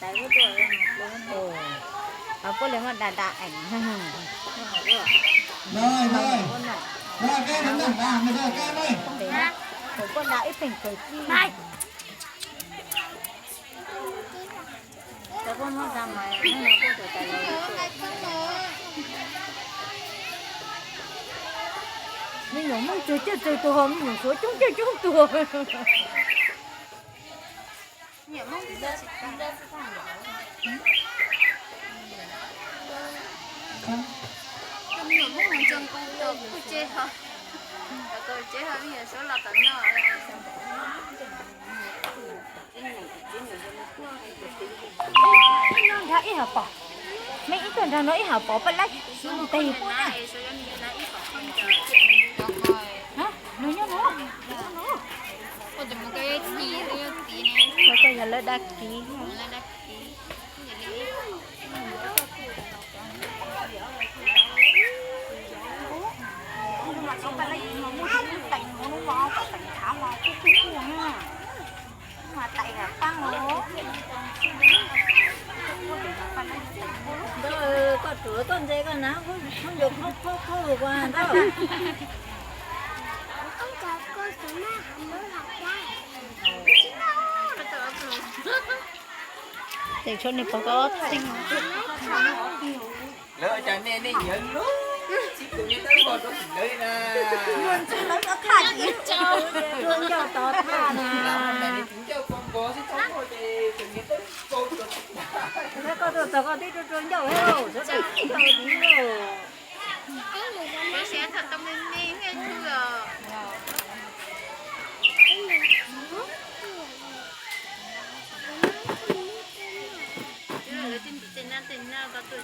Tais ua tuaj, puab le muab da da eem. Ua no, ua no, ua no, puab da ib peem kawg ci. Me nyuam Hmoob tsawg coj tsawg tuag, me nyuam Suav coob coj coob tuag. Ib no nrag ib hauv paus, me ib tug nrag no ib hauv paus paj laib, tes puab na. Nws nyob no, nyob no. Koj yog lawv dab kiv. Muaj tus teem hauv lub mos kom teem tshav mos kuj kuj kuj na. Mas tais pab os. Ntawd koj ruam koj ntse koj na, khaub ncaws khaub khaub khaub ua ntawd. Tes tshuav nws pog koj ob txheej. Lawv ua cas nej, nej nyiam lub txib tus niag dawb vog rau tim lawv na. Lawv txhob thaj, rua ncauj tod thaj na. Tus ncauj kos nkos xwb txhob muaj ces tus niag dawb vog rau tim lawv. Koj tuaj txog koj twb rua rua ncauj thiab lauj, sawv daws rua ncauj tiv lauj. Lawv twb ntim tej nab tej nab koj tuaj.